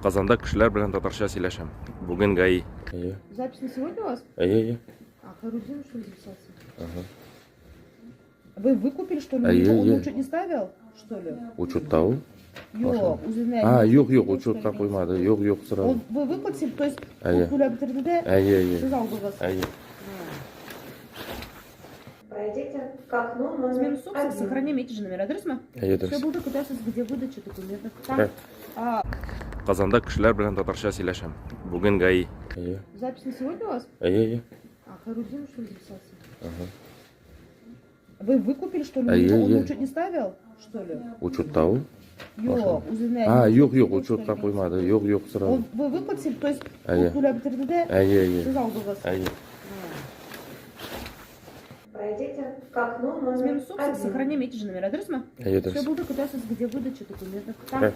Казанда кешеләр белән татарча сөйләшәм. Бүген ГАИ. Әйе. Запись на сегодня у вас? Әйе, әйе. А, Хайрудин, что ли, записался? Ага. Вы выкупили, что ли? Әйе, Он әйе. учет не ставил, что ли? Учетта ул. Юк, үзенә. А, юк, юк, учетка куймады. Юк, юк, сразу. Он, вы выплатили, то есть Әйе. ул түләп бетерде дә, Әйе, әйе. сез алдыгыз. Әйе. Пройдите к окну Смену номер собственности, 1. сохраним эти же номера, дөресме? Әйе, Все дөрес. булды, көтәсез, где выдача документов. Там, Ә. а, Казанда кешеләр белән татарча сөйләшәм. Бүген ГАИ. Әйе. запись на сегодня у вас? Әйе, әйе. А, Хайрудин, что ли, записался? Ага. Вы выкупили, что ли? Әйе, Он әйе. учет не ставил, что ли? Учетта ул. Юк, үзенә. А, юк, юк, учетка куймады. Юк, юк, сразу. Он, вы выплатили, то есть Әйе. ул түләп бетерде дә, Әйе, әйе. сез алдыгыз. Әйе. Пройдите к окну Смену номер собственности, 1. сохраним эти же номера, дөресме? Әйе, Все дөрес. булды, көтәсез, где выдача документов. Там, Ә.